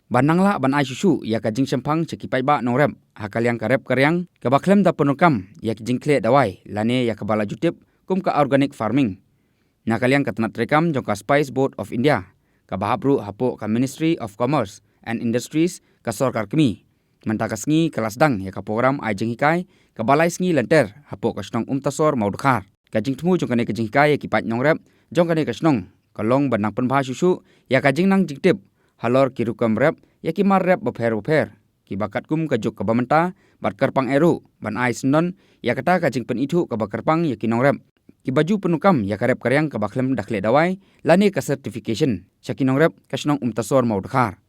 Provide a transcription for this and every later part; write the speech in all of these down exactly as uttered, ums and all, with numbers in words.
Ban nang lah ban ai shuh shuh ïa ka jingshemphang sha ki paidbah nongrep ha ka liang ka rep ka riang kaba khlem da pyndonkam ïa ki jingkhleh dawai lane ïa kaba la ju tip kum ka organic farming. Na ka liang ka tnat treikam jong ka Spice Board of India, kaba hap ruh hapoh ka Ministry of Commerce and Industries, ka sorkar kmie, mynta ka sngi ka la sdang ïa ka program ai jinghikai kaba lai sngi lynter hapoh ka shnong Umtasor Mawdkhar. Ka jingthmu jong kane ka jinghikai ïa ki paid nongrep jong kane ka shnong ka long ban nang pynbha shuh shuh ïa ka jingnang jingtip halor ki rukom rep ïa ki mar rep bapher bapher kiba katkum ka juk kaba mynta, bad kyrpang eh ruh ban ai syndon ïa kata ka jingpynithuh kaba kyrpang ïa ki nongrep kiba ju pyndonkam ïa ka rep ka riang kaba khlem da khleh dawai lane ka certification sha ki nongrep ka shnong Umtasor Mawdkhar.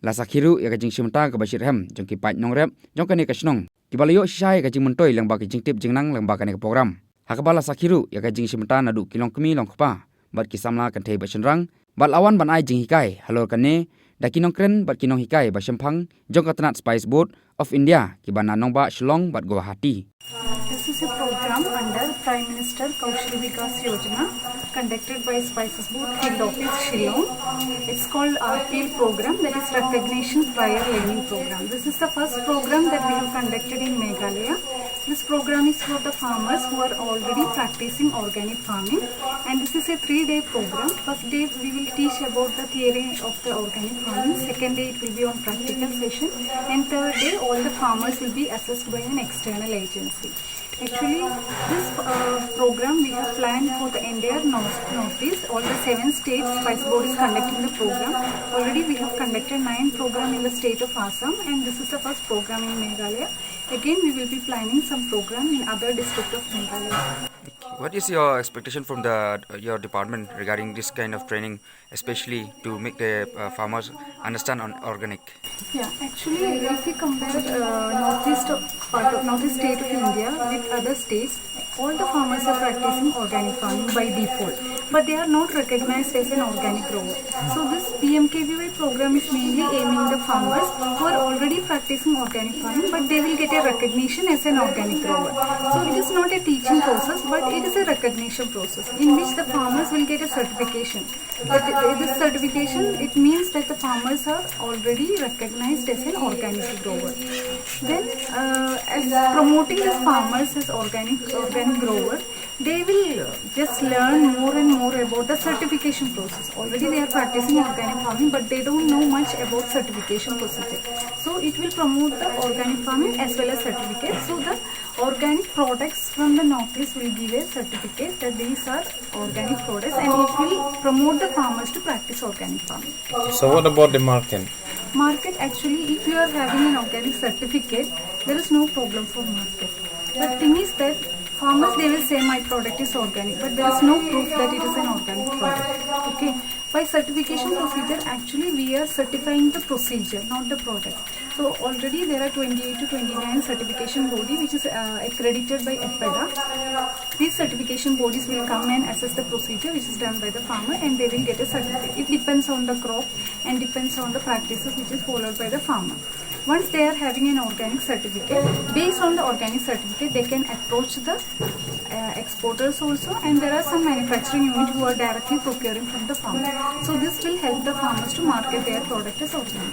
La sakhi ruh ïa ka jingshim bynta kaba shitrhem jong ki paid nongrep jong kane ka shnong kiba la ïoh shisha ïa ka jingmyntoi lyngba ki jingtip jingnang lyngba kane ka program, ha kaba la sakhi ruh ïa ka jingshim bynta naduh ki longkmie longkpa bad ki samla kynthei bad shynrang, bad la wan ban ai jinghikai halor kane da ki nongkren bad ki nonghikai ba shemphang jong ka tnat Spice Board of India kiba na nongbah Shillong bad Guwahati. This is a program under Prime Minister Kaushal Vikas Yojana, conducted by Spices Board Field Office, Shillong. It's called R P L program, that is Recognition Prior Learning Program. This is the first program that we have conducted in Meghalaya. This program is for the farmers who are already practicing organic farming, and this is a three-day program. First day we will teach about the theory of the organic farming. Second day it will be on practical session, and third day all the farmers will be assessed by an external agency. Actually, this uh, program we have planned for the entire North, Northeast. All the seven states, Spice Board is conducting the program. Already we have conducted nine program in the state of Assam, and this is the first program in Meghalaya. Again, we will be planning some program in other district of Meghalaya. What is your expectation from the uh, your department regarding this kind of training, especially to make the uh, farmers understand on organic? Yeah, actually, if we compare uh, northeast part of northeast state of India with other states, all the farmers are practicing organic farming by default, but they are not recognized as an organic grower. So this P M K V Y program is mainly aiming the farmers who are already practicing organic farming, but they will get a recognition as an organic grower. So it is not a teaching process, but it is a recognition process in which the farmers will get a certification. But this certification, it means that the farmers are already recognized as an organic grower. Then, uh, as promoting these farmers as organic organic grower, they will just learn more and more about the certification process. Already they are practicing organic farming, but they don't know much about certification procedure. So it will promote the organic farming as well as certificate. So the organic products from the Northeast will give a certificate that these are organic products, and it will promote the farmers to practice organic farming. So what about the market? Market, actually, if you are having an organic certificate, there is no problem for market. But thing is that farmers, they will say my product is organic, but there is no proof that it is an organic product. Okay, by certification procedure, actually we are certifying the procedure, not the product. So already there are twenty-eight to twenty-nine certification body which is uh, accredited by EPEDA. These certification bodies will come and assess the procedure which is done by the farmer, and they will get a certificate. It depends on the crop and depends on the practices which is followed by the farmer. Once they are having an organic certificate, based on the organic certificate, they can approach the uh, exporters also, and there are some manufacturing unit who are directly procuring from the farmer. So this will help the farmers to market their product as organic.